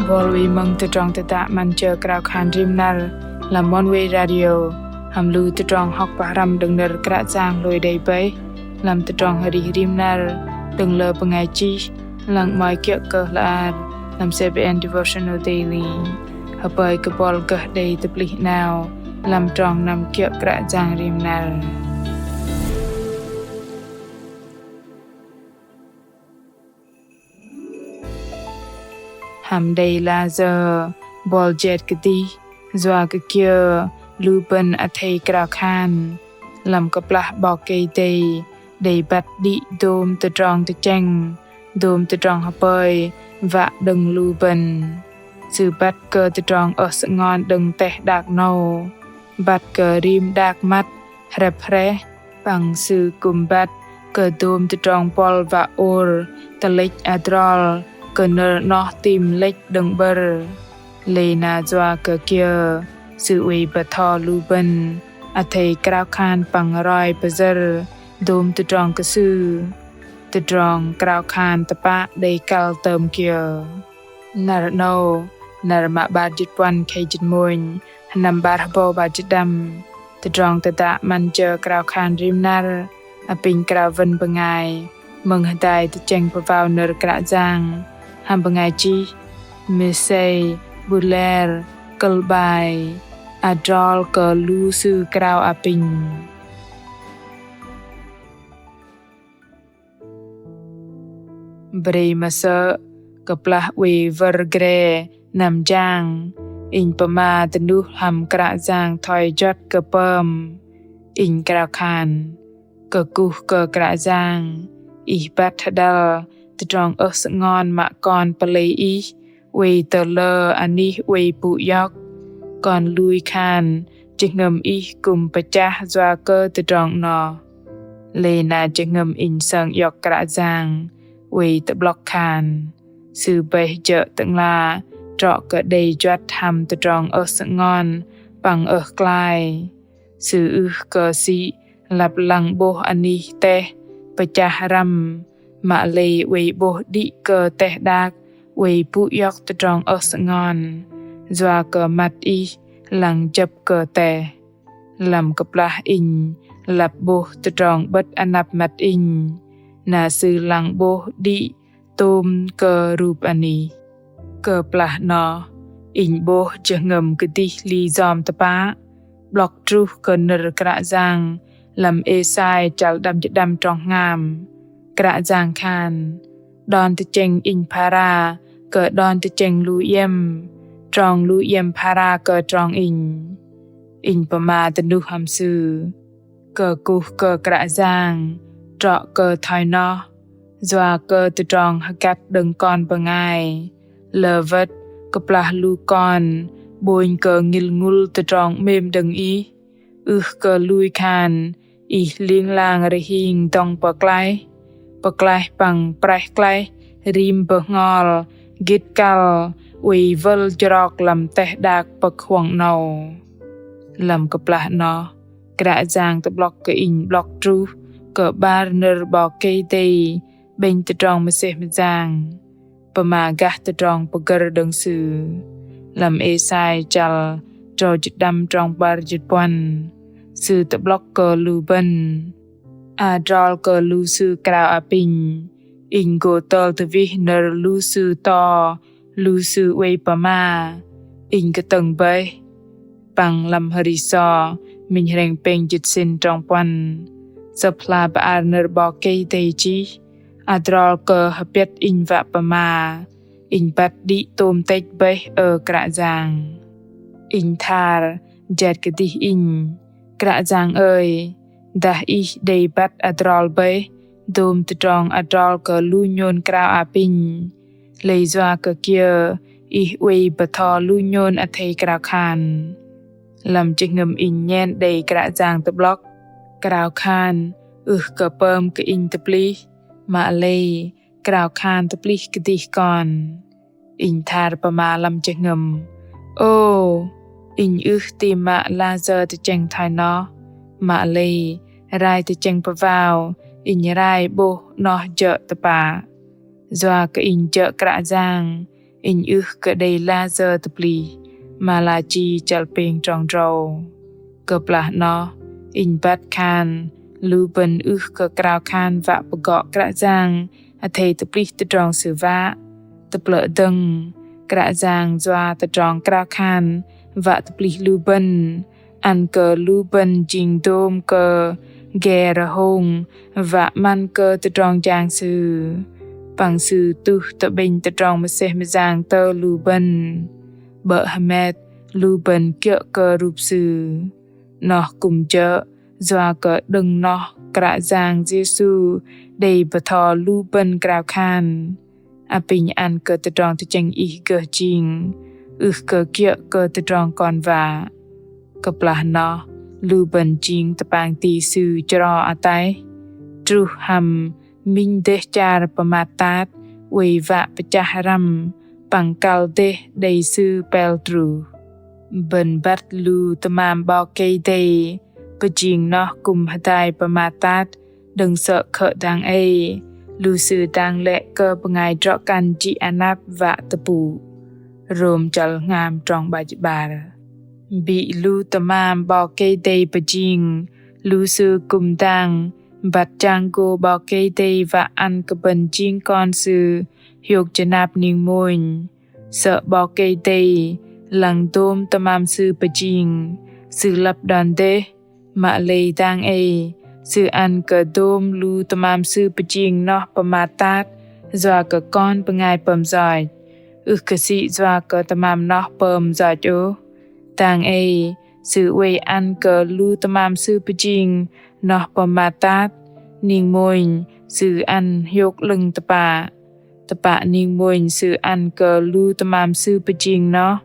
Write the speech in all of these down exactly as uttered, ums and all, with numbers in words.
Bol wei mơ̆ng tơdrong tơdă 'Măn Jơ Krao Khan Rim Năr lăm Oneway Radio, hăm lu tơdrong hŏk pơhrăm đơ̆ng nơ̆r Kră Yang hlôi đei bơih lăm tơdrong arih rim năr đơ̆ng lơ bơngai chih, lăng 'mơ̆i kiơ̆ kơ hla bơar lăm C B N Devotional Daily. Hơpơi kơ bol gơh đei tơplih 'nao lăm trong năm kiơ̆ Kră Yang rim năr. Hăm đei lah sơ̆ bol jet kơdih yua kơ kiơ lu bơ̆n athei krao khan lăm kơplah 'Bok Kei-Dei đei băt đĭ dôm tơdrong tơchĕng, dôm tơdrong hơpơi wă đơ̆ng lu bơ̆n. Sư băt kơ tơdrong ơh sơngon đơ̆ng teh đak 'nâu, băt kơ rim đak măt hrĕp hrĕh, păng Sư kư̆m băt kơ dôm tơdrong bol wă ôr tơlĕch adrol kơ nơ̆r 'noh tam lĕch đơ̆ng 'bơ̆r. Lei na yua kơ kiơ Sư oei bơtho lu bơ̆n athei krao khan păng roi pơyơ̆r dôm tơdrong kơ Sư. Tơdrong krao khan tơpă đei kăl tơm kiơ? Năr 'nâu, năr mă 'bar jĭt puăn khei jĭt mônh, sơnăm 'bar hơbâu 'bar jĭt đăm. Tơdrong tơdă 'Măn Jơ Krao Khan Rim Năr, apinh krao wơ̆n bơngai mơ̆ng hơdai tơchĕng pơwao nơ̆r Kră Yang hăm bơngai chih Macy Butler, kơ̆l 'bai Adrol kơ lu sư krao apinh. Brei mơsơ̆ kơplah oei wơ̆r gre năm jang, inh pơma dơnuh hăm Kră Yang thoi juăt kơ pơm. Inh krao khan: Kơkuh kơ Kră Yang, Ih băt hơđăl tơdrong ơh sơngon mă kon pơlei Ih oei tơ lơ anih oei pŭ iŏk. Kon lui khan jơhngơ̆m Ih kư̆m pơchah yua kơ tơdrong 'noh. Lei na jơhngơ̆m inh sơng iŏk Kră Yang oei tơ'blŏk khan Sư bơih jơ̆ Tơ'ngla trŏ kơ đei juăt hăm tơdrong ơh sơngon păng ơh klai. Sư ưh kơ sĭ lăp lăng 'bôh anih teh pơchah răm, mă lei oei 'bôh đĭ kơ teh đak oei pŭ iŏk tơdrong ơh sơngon, yua kơ măt Ih lăng jơ̆p kơ teh. Lăm kơplah inh lăp 'bôh tơdrong 'bơ̆t anăp măt inh, na Sư lăng 'bôh đĭ tôm kơ rup anih. Kơplah 'noh, inh 'bôh jơhngơ̆m kơdih hli yom tơpă, 'blŏk truh kơ nơ̆r Kră Yang lăm Êsai chăl đăm jĭt đăm trong hngam. Kră Yang khan: Đon tơchĕng Inh phara kơ đon tơchĕng lu iĕm, trong lu iĕm phara kơ trong Inh. Inh pơma dơnuh hăm Sư: Kơkuh kơ Kră Yang trŏ kơ thoi noh, yua kơ tơdrong hơgăt đơ̆ng kon bơngai. Lơ wơ̆t kơplah lu kon 'bônh kơ ngil ngŭl tơdrong 'mêm đơ̆ng Ih, ưh kơ lui khan Ih ling lang rơhing dŏng pơklaih, pơklaih păng praih klaih rim bơhngol gĭt kăl oei wơl jrok lăm teh đak pơ̆k huŏng 'nâu. Lăm kơplah 'noh, Kră Yang tơ'blŏk kơ inh 'blŏk truh kơ 'bar nơ̆r 'Bok Kei-Dei 'bĕnh tơdrong mơsêh mơyang, pơma gah tơdrong pơgơ̆r đơ̆ng Sư. Lăm Êsai chăl tơdrâu jĭt đăm trong 'bar jĭt puăn, Sư tơ'blŏk kơ lu bơ̆n: Adrol kơ lu sư krao apinh, Inh gô tơl tơwih nơ̆r lu sư to, lu sư oei pơma, Inh kơtơ̆ng bơih. Păng lăm Hơri So minh hrĕng pêng jĭt sĭn trong puăn, Sơ̆p hla bơar nơ̆r 'Bok Kei-Dei chih: Adrol kơ hơpiĕt Inh wă pơma, Inh băt đĭ tôm tĕch bơih, ơ Kră Yang. Inh thar jet kơdih inh: Kră Yang ơi, dah Ih đei băt adrol bơih dôm tơdrong adrol kơ lu nhôn krao apinh, lei yua kơ kiơ Ih oei bơtho lu nhôn athei krao khan? Lăm jơhngơ̆m inh nhen đei Kră Yang tơ'blŏk: Krao khan ưh kơ pơm kơ Inh tơplih, mă lei krao khan tơplih kơdih kon. Inh thar pơma lăm jơhngơ̆m: Ô, inh ưh ti mă lah sơ̆ tơchĕng thoi noh, mă lei rai tơchĕng pơwao inh rai 'bôh 'noh jơ̆ tơpă. Yua kơ inh jơ̆ Kră Yang, inh ưh kơ đei lah sơ̆ tơplih. Malachi chăl pêng trong drâu. Kơplah noh, inh băt khan lu bơ̆n ưh kơ krao khan wă pơgŏ Kră Yang athei tơplih tơdrong Sư wă. Tơplih dơ̆ng, Kră Yang yua tơdrong krao khan wă tơplih lu bơ̆n, ăn kơ lu bơ̆n jing dôm kơ ge rơhông wă 'măn kơ tơdrong jang Sư. Păng Sư tuh tơ'bĕnh tơdrong mơsêh mơyang tơ lu bơ̆n. 'Bơ̆ hơmet lu bơ̆n kiơ̆ kơ rup Sư. Noh kư̆m jơ̆ yua kơ đơ̆ng noh Kră Yang Yêsu đei bơtho lu bơ̆n krao khan. Apinh ăn kơ tơdrong tơchĕng Ih gơh jing, ưh kơ kiơ̆ kơ tơdrong kon wă. Kơplah noh, lu bơ̆n jing tơpang ti Sư chro ataih, truh hăm minh dêh char pơmat tat, oei wă pơchah răm, păng kăl dêh đei Sư pel truh. Bơ̆n băt lu tơmam 'Bok Kei-Dei pơjing noh kư̆m hơdai pơmat tat, đơ̆ng sơ̆ khơ̆ dang ei, lu sư dang lĕ kơ bơngai drŏ-kăn jĭ anăp wă tơpŭ. Rôm chăl hngam trong 'bar jĭt 'bar. Bĭ lu tơmam 'Bok Kei-Dei pơjing, lu sư kư̆m dang băt chang gô 'Bok Kei-Dei wă ăn kơ bơ̆n jing kon Sư hiôk jơnap ning mônh. Sơ̆ 'Bok Kei-Dei lăng dôm tơmam Sư pơjing, Sư lăp đon dêh, mă lei dang ei, Sư ăn kơ dôm lu tơmam Sư pơjing noh pơmat tat, yua kơ kon bơngai pơm yoch. Ưh kơ sĭ yua kơ tơmam noh pơm yoch ôh. Dang ei, Sư oei ăn kơ lu tơmam Sư pơjing noh pơmat tat, ning mônh Sư ăn hiôk 'lơ̆ng tơpă. Tơpă ning mônh Sư ăn kơ lu tơmam Sư pơjing noh,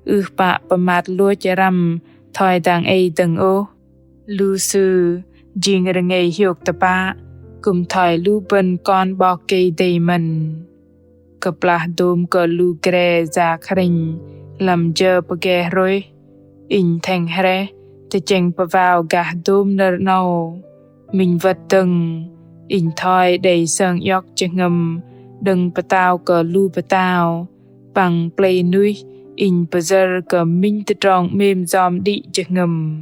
ưh pă pơmat lôch răm thoi dang ei dơ̆ng ôh. Lu sư jing rơngei hiôk tơpă, kư̆m thoi lu bơ̆n kon 'Bok Kei-Dei mơ̆n. Kơplah dôm kơ lu gre yak hrĕnh lăm jơ pơge hrôih, inh thĕng hrĕh tơchĕng pơwao gah dôm nơ̆r 'nâu. Minh wơ̆t dơ̆ng, inh thoi đei sơng iŏk jơhngơ̆m đơ̆ng pơtao kơ lu pơtao, păng plei nuih inh pơyơ̆r kơ minh tơdrong 'mêm yom đĭ jơhngơ̆m.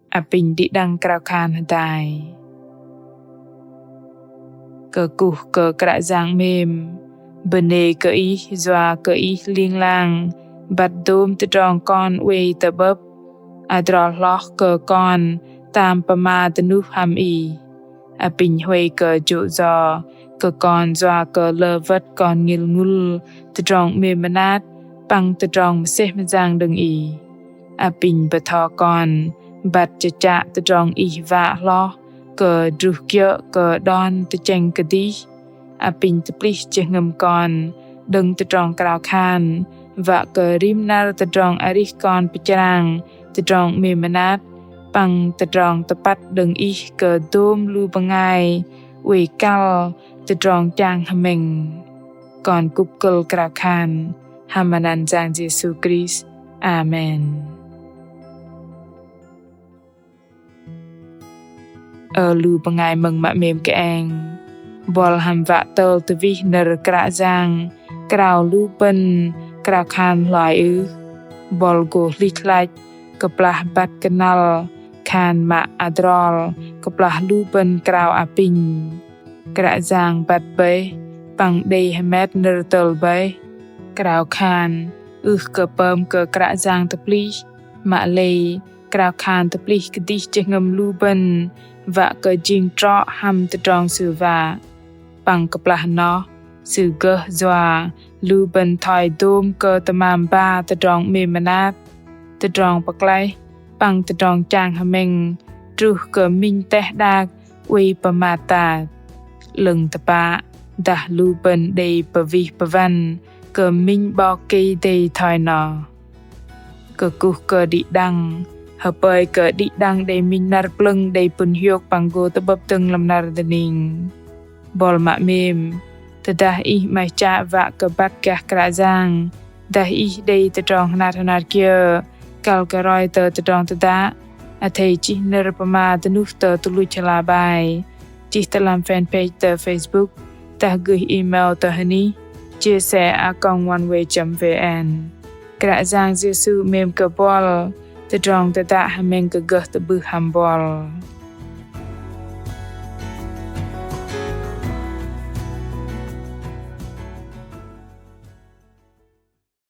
Apinh đĭ đăng krao khan hơdai. Kơkuh kơ Kră Yang 'mêm, bơnê kơ Ih yua kơ Ih ling lang băt dôm tơdrong kon oei tơ'bơ̆p, adrol hloh kơ kon tam pơma dơnuh hăm Ih. Apinh huay kơ jô̆ yo kơ kon yua kơ lơ wơ̆t kon ngil ngŭl tơdrong 'mêm mơnat păng tơdrong mơsêh mơyang đơ̆ng Ih. Apinh bơtho kon băt chơchă tơdrong Ih wă hloh kơ druh kiơ̆ kơ đon tơchĕng kơdih. Apinh tơplih jơhngơ̆m kon đơ̆ng tơdrong krao khan, wă kơ rim năr tơdrong arih kon pơchrang tơdrong 'mêm mơnat păng tơdrong tơpăt đơ̆ng Ih kơ dôm lu bơngai oei kăl tơdrong chang hơmĕng. Kon kŭp kơ̆l krao khan hăm anăn Yang Yêsu Krist. Amen. Ơ lu bơngai mơ̆ng mă 'mêm kơeng, buăl hăm wă tơl tơwih nơ̆r Kră Yang krao lu bơ̆n krao khan hloi ưh? Buăl gô hlĭch hlach kơplah băt kơnăl khan mă adrol kơplah lu bơ̆n krao apinh. Kră Yang băt bơih păng đei hơmet nơ̆r tơl bơih. Krao khan ưh kơ pơm kơ Kră Yang tơplih, mă lei krao khan tơplih kơdih jơhngơ̆m lu bơ̆n wă kơ jing trŏ hăm tơdrong Sư wă. Păng kơplah noh Sư gơh yua lu bơ̆n thoi dôm kơ tơmam ba tơdrong 'mêm mơnat, tơdrong pơklaih păng tơdrong chang hơmĕng truh kơ minh teh đak oei pơmat tat. 'Lơ̆ng tơpă dah lu bơ̆n đei pơwih pơwăn kơ minh 'Bok Kei-Dei thoi noh. Kơkuh kơ đĭ đăng, hơpơi kơ đĭ đăng đei minh năr plơ̆ng đei pŭn hiôk păng gô tơ'bơ̆p dơ̆ng lăm năr dơning. Buăl mă 'mêm, tơdah ih 'maih chă wă kơ băt gah Kră Yang, dah ih đei tơdrong hơnat hơnat kiơ kăl kơ roi tơ tơdrong tơdă, athei chih nơ̆r pơma dơnuh tơ tơluch hla bơar, chih tơ lăm fanpage tơ Facebook dah gửi email tơ hơnih J C A còng oneway chấm V N. Kră Yang Yêsu 'mêm kơ buăl, tơdrong tơdă hơmĕng kơ gơh tơ'bưh hăm buăl.